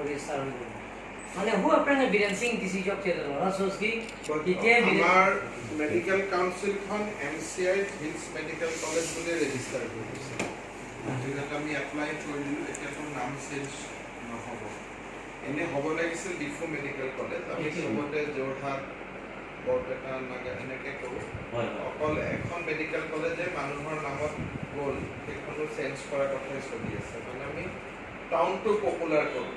Register হৈ গ'ল। মানে হু আপোনাৰ বীৰেন সিং ডিচি জব ল'ৰা চোচ কি তেতিয়াই আমাৰ মেডিকেল কাউন্সিলখন M C I Hills medical college বুলি ৰেজিষ্টাৰ কৰি দিছে। গতিকে আমি এপ্লাই কৰি দিলোঁ, এতিয়াতো নাম চেঞ্জ নহ'ব। এনে হ'ব লাগিছিল ডিফু মেডিকেল কলেজ। আমি চবতে যোৰহাট, বৰপেটা, নাগা এনেকৈ কৰোঁ। হয় হয় অকল এখন মেডিকেল কলেজে মানুহৰ নামত গ'ল, সেইখনো চেঞ্জ কৰাৰ কথাই চলি আছে। মানে আমি টাউনটো পপুলাৰ কৰোঁ।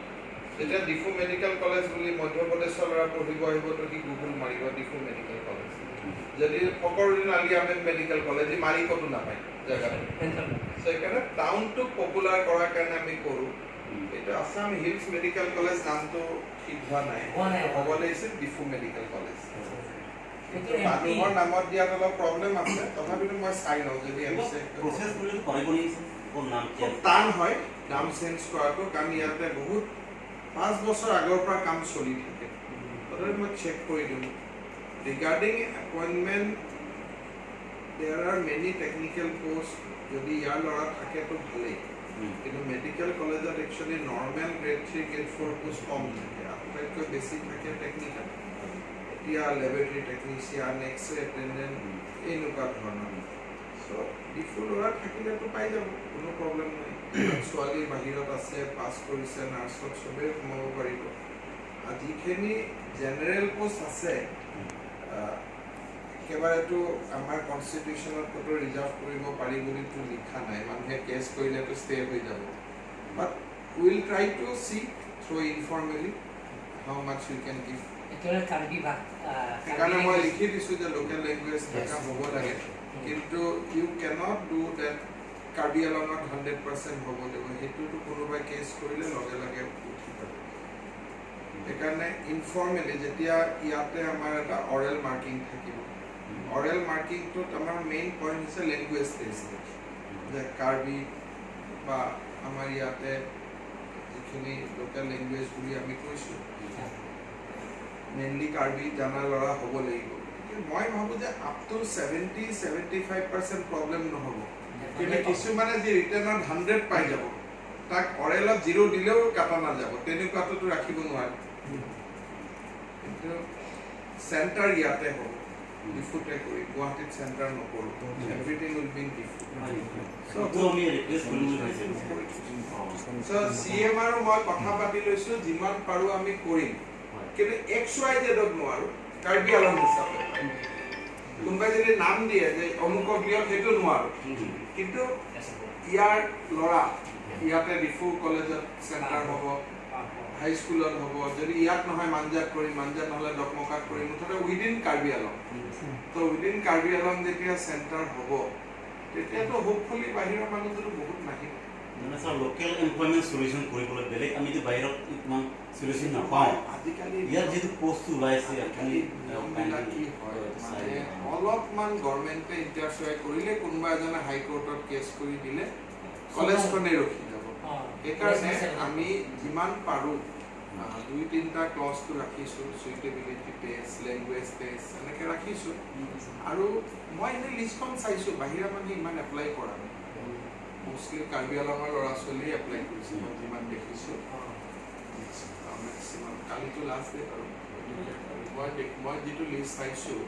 যেতিয়া ডিফু মেডিকেল কলেজ বুলি মধ্যপ্ৰদেশৰ ল'ৰা পঢ়িব আহিব, তো সি গুগল মাৰিব ডিফু মেডিকেল কলেজ। যদি ফকৰুদ্দিন আলি আহমেদ মেডিকেল কলেজ, ই মাৰি ক'তো নাপায় জেগাটো। চ' সেইকাৰণে টাউনটোক পপুলাৰ কৰাৰ কাৰণে আমি কৰোঁ। এইটো আছাম হিলছ মেডিকেল কলেজ নামটো ঠিক হোৱা নাই। হোৱা নাই। হ'ব লাগিছিল ডিফু মেডিকেল কলেজ। সেইটো মানুহৰ নামত দিয়াত অলপ প্ৰব্লেম আছে, তথাপিতো মই চাই লওঁ যদি এম চি প্ৰচেছ কৰিলে পাৰিব নেকি ছাৰ? অকল নাম খুব টান হয় নাম চেঞ্জ কৰাটো, কাৰণ ইয়াতে বহুত 5 বছৰ আগৰ পৰা কাম চলি থাকে। তথাপি মই চেক কৰি দিওঁ। Regarding appointment, there are many technical post. যদি ইয়াৰ ল'ৰা থাকেতো ভালেই, কিন্তু মেডিকেল কলেজত actually normal grade 3, grade 4 post কম থাকে, আটাইতকৈ বেছি থাকে টেকনিকেল। এতিয়া laboratory technician, X ray attendant, এনেকুৱা ধৰণৰ। চ' ডিফু ল'ৰা থাকিলেতো পাই যাব, কোনো প্ৰব্লেম নাই। ছোৱালী বাহিৰত আছে, পাছ কৰিছে নাৰ্ছত, চবেই সোমাব পাৰিব। আৰু যিখিনি জেনেৰেল পোষ্ট আছে, একেবাৰেতো আমাৰ কনষ্টিটিউশ্যনত ক'তো ৰিজাৰ্ভ কৰিব পাৰি বুলিতো লিখা নাই। মানুহে কেছ কৰিলেতো ষ্টে হৈ যাব, but will try to see through informally how much you can give. একেবাৰে কাৰ্বি ভাগ। সেইকাৰণে মই লিখি দিছোঁ যে লোকেল লেংগুৱেজ থকা হ'ব লাগে, কিন্তু you can't do that. Karbi আলঙত 100% হ'ব লাগিব, সেইটোতো কোনোবাই কেছ কৰিলে লগে লগে উঠি যাব। সেইকাৰণে ইনফৰ্মেলি যেতিয়া ইয়াতে আমাৰ এটা অৰেল মাৰ্কিং থাকিব, অৰেল মাৰ্কিংটোত আমাৰ মেইন পইণ্ট হৈছে লেংগুৱেজ টেষ্ট, যে কাৰ্বি বা আমাৰ ইয়াতে যিখিনি লোকেল লেংগুৱেজ বুলি আমি কৈছোঁ, মেইনলি কাৰ্বি জানা ল'ৰা হ'ব লাগিব। কিন্তু মই ভাবোঁ যে up to 70-75% problem নহ'ব। কিন্তু কিছুমানে যি ৰিটেনত 100 পাই যাব, তাক অৰেলত জিৰ' দিলেও কাটা নাযাব, তেনেকুৱাটোতো ৰাখিব নোৱাৰে। কিন্তু চেণ্টাৰ ইয়াতে হ'ব, ডিফুতে কৰি, গুৱাহাটীত চেণ্টাৰ নকৰোঁ। Everything will be in Diphu. সেইটো আমি ৰিকুৱেষ্ট কৰিম বুলি ভাবিছোঁ। চ' চি এম আৰু মই কথা পাতি লৈছোঁ, যিমান পাৰোঁ আমি কৰিম, কিন্তু এক্স ৱাই জেডক নোৱাৰোঁ। কাৰ্বি আলং হিচাপে কোনোবাই যদি নাম দিয়ে যে অমুকক দিয়ক, সেইটো নোৱাৰোঁ। কিন্তু ইয়াৰ ল'ৰা ইয়াতে ডিফু কলেজত চেণ্টাৰ হ'ব, হাইস্কুলত হ'ব, যদি ইয়াত নহয় মাঞ্জাত কৰিম, মাঞ্জাত নহ'লে ডকমকাত কৰিম, মুঠতে উইদিন কাৰ্বি আলং। ত' উইদিন কাৰ্বি আলং যেতিয়া চেণ্টাৰ হ'ব, তেতিয়াতো হোপফুলি বাহিৰৰ মানুহতো বহুত নাহিব। মানে ছাৰ, লোকেল এমপ্লয়মেণ্ট চলিউশ্যন কৰিবলৈ বেলেগ আমিতো বাহিৰত ইমান চলিউশ্যন নাপাওঁ। আজিকালি ইয়াত যিটো পষ্টটো ওলাইছে আপুনি আজিকালি নিয়মবিলাক কি হয়, মানে অলপমান গভৰ্ণমেণ্টে ইণ্টাৰফেয়াৰ কৰিলে, কোনোবা এজনে হাইকোৰ্টত কেছ কৰি দিলে, কলেজখনেই ৰখি যাব। সেইকাৰণে আমি যিমান পাৰোঁ দুই তিনিটা ক্লজটো ৰাখিছোঁ, চুইটেবিলিটি টেষ্ট, লেংগুৱেজ টেষ্ট, এনেকৈ ৰাখিছোঁ। আৰু মই এনেই লিষ্টখন চাইছোঁ, বাহিৰা মানুহে ইমান এপ্লাই কৰা নাই। মষ্টলি কাৰ্বি আলঙৰ ল'ৰা ছোৱালীয়ে এপ্লাই কৰিছে মই যিমান দেখিছোঁ মেক্সিমাম। কালিতো লাষ্ট ডেট আৰু মই যিটো লিষ্ট চাইছোঁ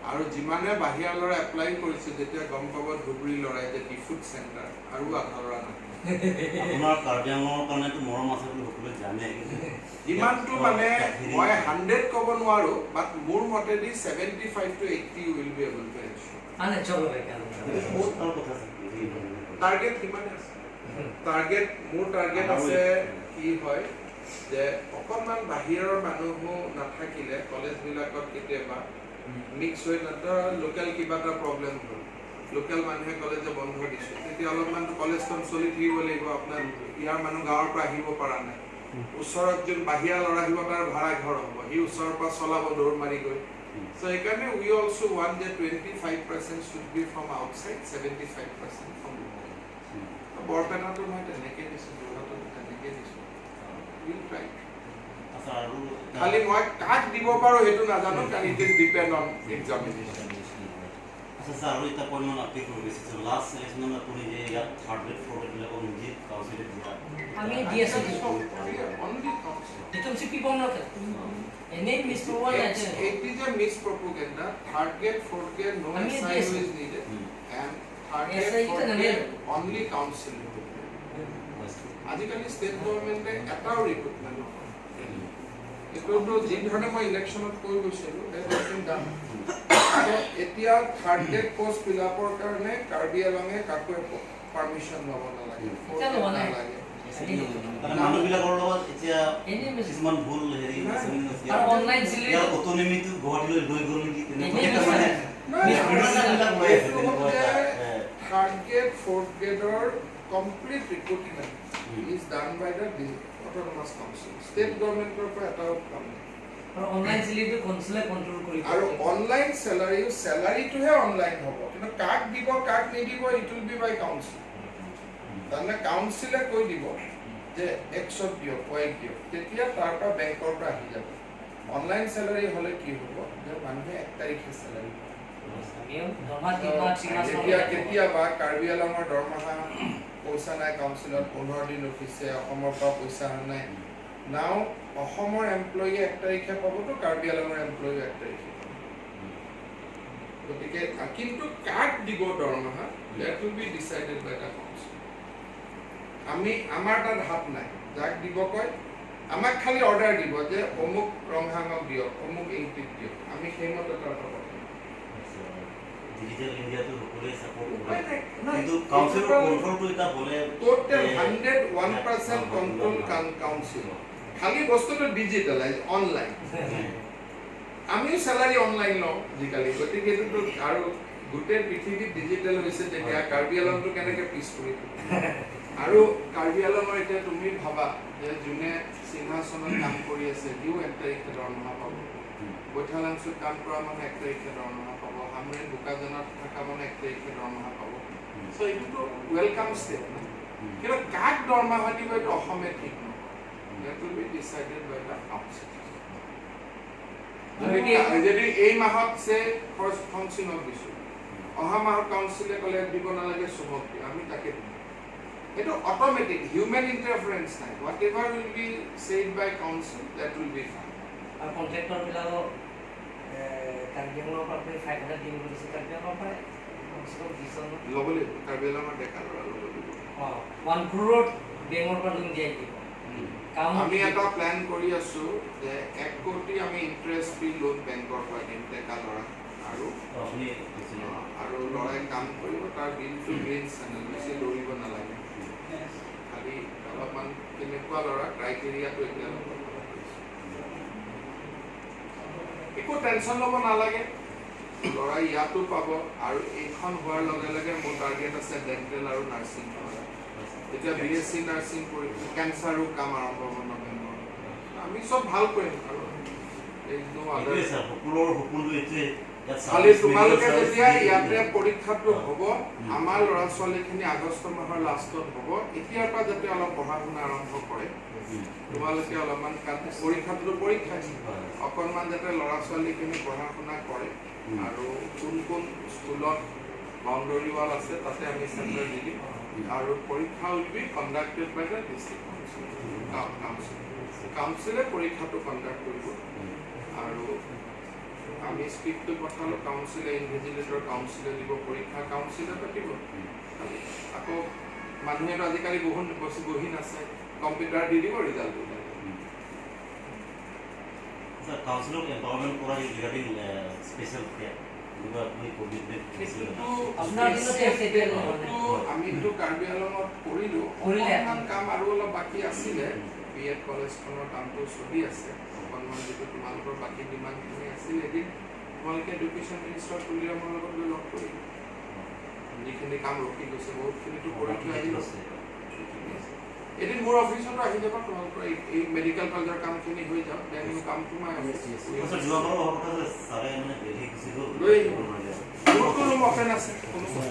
আৰু যিমানে বাহিৰা ল'ৰা এপ্লাই কৰিছে, যেতিয়া গম পাব ধুবুৰী ল'ৰাই যে ডিফুত চেণ্টাৰ, আৰু আধা ল'ৰা নাহে। আপোনাৰ কাৰ্বি আংলঙৰ কাৰণেতো মৰম আছে বুলি সকলোৱে জানে, কিন্তু যিমানটো মানে মই 100 ক'ব নোৱাৰোঁ, বাট মোৰ মতেদি 75 to 80 will be able to ensure. মানে চলো। সেইটো বহুত ভাল কথা আছে। টাৰ্গেট সিমানে আছে। টাৰ্গেট, মোৰ টাৰ্গেট আছে কি হয় যে অকণমান বাহিৰৰ মানুহো নাথাকিলে কলেজবিলাকত কেতিয়াবা মিক্স হৈ ধৰা লোকেল কিবা এটা প্ৰব্লেম হ'ল, লোকেল মানুহে ক'লে যে বন্ধ দিছোঁ, তেতিয়া অলপমানতো কলেজখন চলি থাকিব লাগিব। আপোনাৰ ইয়াৰ মানুহ গাঁৱৰ পৰা আহিব পৰা নাই, ওচৰত যোন বাহিৰা ল'ৰা আহিব, তাৰ ভাড়া ঘৰ হ'ব, সি ওচৰৰ পৰা চলাব দৌৰ মাৰি গৈ। চ' সেইকাৰণে we also want যে 25% should be from outside, 75% from local. বৰপেটাতো মই তেনেকৈ দিছোঁ, যোৰহাটতো তেনেকৈ দিছোঁ। Will try. আচ্ছা, আৰু খালি মই কাক দিব পাৰোঁ সেইটো নাজানো, কাৰণ it is depend on examination. আচ্ছা ছাৰ, আৰু এটা পইণ্ট মানে আপডেট কৰিব বিচাৰিছোঁ। লাষ্ট ইলেকশ্যনত আপুনি যে ইয়াত থাৰ্ড গ্ৰেড, ফ'ৰ্থ গ্ৰেডবিলাকক নিজে কাউন্সিলে দিয়া। আমি দি আছোঁ। Only council. সেইটো চি পি কম নকৰে, এনেই মিছ পোৱা নাই। It is a mispropaganda. Third grade, fourth grade, no আমি SI দিছো। is needed. And third SI grade, তো fourth নালাগে। grade, only council. আজিকালি ষ্টেট গভৰ্ণমেণ্টে এটাও ৰিক্ৰুটমেণ্ট নকৰে। এইটোতো যি ধৰণে মই ইলেকশ্যনত কৈ গৈছিলোঁ, that has been done. So, এতিয়া থাৰ্ড গ্ৰেড পষ্ট ফিল আপৰ কাৰণে কাৰ্বি আলঙে কাকো পাৰ্মিশ্যন ল'ব নালাগে, fourth এতিয়া লোৱা grade নাই। নালাগে। মানে মানুহবিলাকৰ লগত এতিয়া এনেই মিছ কিছুমান ভুল হেৰি নাই। আৰু অনলাইন চেলাৰী ইয়াৰ অট'নমিটো গুৱাহাটীলৈ লৈ গ'ল নেকি, তেনেকুৱা এনেই এটা মানে নাই, বিলাক হৈ আছে। এইটো তেনেকুৱা হ'ল এটা যে থাৰ্ড গ্ৰেড, ফ'ৰ্থ গ্ৰেডৰ complete recruitment is done by the autonomous council. State গভৰ্ণমেণ্টৰ পৰা এটাও কাম নাই। আৰু অনলাইন চেলাৰীটো কাউন্সিলে কণ্ট্ৰল কৰিব। আৰু অনলাইন চেলাৰীও, চেলাৰীটোহে অনলাইন হ'ব, কিন্তু কাক দিব কাক নিদিব, it will be by council. তাৰমানে কাউন্সিলে কৈ দিব যে এক্সত দিয়ক, ৱাইত দিয়ক, তেতিয়া তাৰ পৰা বেংকৰ পৰা আহি যাব। অনলাইন চেলাৰী হ'লে কি হ'ব যে মানুহে 1 তাৰিখে চেলাৰী পাব। আমিও দৰমহা 3 মাহ 3 মাহ। এতিয়া কেতিয়াবা কাৰ্বি আলঙৰ দৰমহা পইচা নাই, কাউন্সিলত 15 দিন ৰখিছে, অসমৰ পৰা পইচা অহা নাই। নাও অসমৰ এমপ্লয়ী 1 তাৰিখে পাবতো, কাৰ্বি আলঙৰ এমপ্লয়ী 1 তাৰিখে পাব। গতিকে কিন্তু কাক দিব দৰমহা, that will be decided by the council. আমি আমাৰ তাত হাত নাই। যাক দিব কয়, আমাক খালি অৰ্ডাৰ দিব যে অমুক ৰংহাঙক দিয়ক, অমুক ইংটিক দিয়ক, আমি সেইমতে তাৰ পৰা পঠাম। ডিজিটেল ইণ্ডিয়াটো সকলোৱে ছাপোৰ্ট উপায় কৰে। নাই। নাই, কিন্তু কাউন্সিলৰ এইটো কণ্ট্ৰলটো এটা হ'লে টোটেল 101% কণ্ট্ৰল কাউন্সিল। খালি বস্তুটো ডিজিটেলাইজ, অনলাইন। আমিও চেলাৰী অনলাইন লওঁ আজিকালি। গতিকে এইটোতো আৰু গোটেই পৃথিৱীত ডিজিটেল হৈছে যেতিয়া কাৰ্বি আলংটো কেনেকৈ পিছ পৰি থাকিব? আৰু কাৰ্বি আলঙৰ এতিয়া তুমি ভাবা যে যোনে সিংহাসনত কাম কৰি আছে, সিও 1 তাৰিখে দৰমহা পাব। বৈঠালাংচুত কাম কৰা মানুহ 1 তাৰিখে দৰমহা পাব। হামৰেণ বোকাজানত থকা মানুহ 1 তাৰিখে দৰমহা পাব। চ' এইটোতো welcome step ন? কিন্তু কাক দৰমহা দিব, এইটো অসমে ঠিক নহয়। That will be decided by the council. যদি এই মাহত চে ফাৰ্ষ্ট কাউন্সিলক দিছোঁ, অহা মাহত কাউন্সিলে ক'লে দিব নালাগে, চুমক দিওঁ, আমি তাকে দিম। এইটো অট'মেটিক, হিউমেন ইণ্টাৰফাৰেঞ্চ নাই। Whatever will be said by council, that will be fine. আৰু কণ্ট্ৰেক্টৰবিলাকক কাৰ্বি আংলঙৰ পৰা আপুনি 500 দিম বুলি কৈছে। কাৰ্বি আংলঙৰ পৰা কমচে কম দিছ ন? ল'ব লাগিব, কাৰ্বি আংলঙৰ ডেকা ল'ৰা ল'ব লাগিব। অঁ, 1 ক্ৰ'ৰত বেংকৰ পৰা লোন দিয়াই দিব কাম। আমি এটা প্লেন কৰি আছো যে 1 কোটি আমি ইণ্টাৰেষ্ট ফ্ৰী লোন বেংকৰ পৰা দিম ডেকা ল'ৰা আৰু আপুনি কৈছিলে। আৰু ল'ৰাই কাম কৰিব, তাৰ বিলটো গ্ৰীণ চেনেল, বেছি দৌৰিব নালাগে। খালি অলপমান কেনেকুৱা ল'ৰা, ক্ৰাইটেৰিয়াটো এতিয়া লগত কথা কৈছোঁ। একো টেনশ্যন ল'ব নালাগে। ল'ৰাই ইয়াতো পাব আৰু এইখন হোৱাৰ লগে লগে মোৰ টাৰ্গেট আছে ডেণ্টেল আৰু নাৰ্ছিং। এতিয়া বিএছচি নাৰ্ছিং কৰি কেঞ্চাৰো কাম আৰম্ভ হ'ব নৱেম্বৰত। আমি চব ভাল কৰিম আৰু there is no other- এইটোৱে ছাৰ, সকলোৰ সপোনটো এইটোৱে ইয়াত খালি service, তোমালোকে medical যেতিয়া service ইয়াতে পৰীক্ষাটো হ'ব, আমাৰ ল'ৰা ছোৱালীখিনি আগষ্ট মাহৰ লাষ্টত হ'ব। এতিয়াৰ পৰা যাতে অলপ পঢ়া শুনা আৰম্ভ কৰে তোমালোকে অলপমান, কাৰণ পৰীক্ষাটোতো পৰীক্ষাই, অকণমান যাতে ল'ৰা ছোৱালীখিনি পঢ়া শুনা কৰে। আৰু কোন কোন স্কুলত বাউণ্ডৰী ৱাল আছে, তাতে আমি চেণ্টাৰ দি দিম। আৰু পৰীক্ষা will be conducted by the district council. কাউন্সিলে পৰীক্ষাটো কণ্ডাক্ট কৰিব আৰু আমি স্ক্ৰিপ্টটো পঠালোঁ কাউন্সিলে, ইনভিজিলেটৰ কাউন্সিলে দিব, পৰীক্ষা কাউন্সিলে পাতিব। খালি আকৌ মানুহেতো আজিকালি বহুত বস্তু বহি নাচায়, কম্পিউটাৰ দি দিব, ৰিজাল্ট ওলাই যাব। স্যাৰ, কাউন্সিলক এম্পাৱাৰমেণ্ট কৰা ৰিগাৰ্ডিং স্পেচিয়েল কেয়াৰ, এনেকুৱা আপুনি কমিটমেণ্ট দিছিলে? সেইটোতো আপোনাৰ দিনতে সেইটো নহয়। সেইটো আমিতো কাৰ্বি আংলঙত কৰিলোঁ। কৰিলে। অকণমান কাম আৰু অলপ বাকী আছিলে। বি এড কলেজখনৰ কামটো চলি আছে অকণমান। যিটো তোমালোকৰ বাকী ডিমাণ্ডখিনি আছিল, এদিন তোমালোকে এডুকেশ্যন মিনিষ্টাৰ তুলিৰামৰ লগত গৈ লগ কৰিবা। যিখিনি কাম ৰখি গৈছে, বহুতখিনিতো কৰি থৈ আহিব। এদিন মোৰ অফিচতো আহি যাবা। তোমালোকৰ এই মেডিকেল কলেজৰ কামখিনি হৈ যাওক, then you come to my office. Sir, যোৱাবাৰো অহা কথা আছিলে, ছাৰে মানে দেলহি গুচি গ'ল। লৈ আহিব। মোৰতো ৰুম অপেন আছে, কোনো ছাৰ।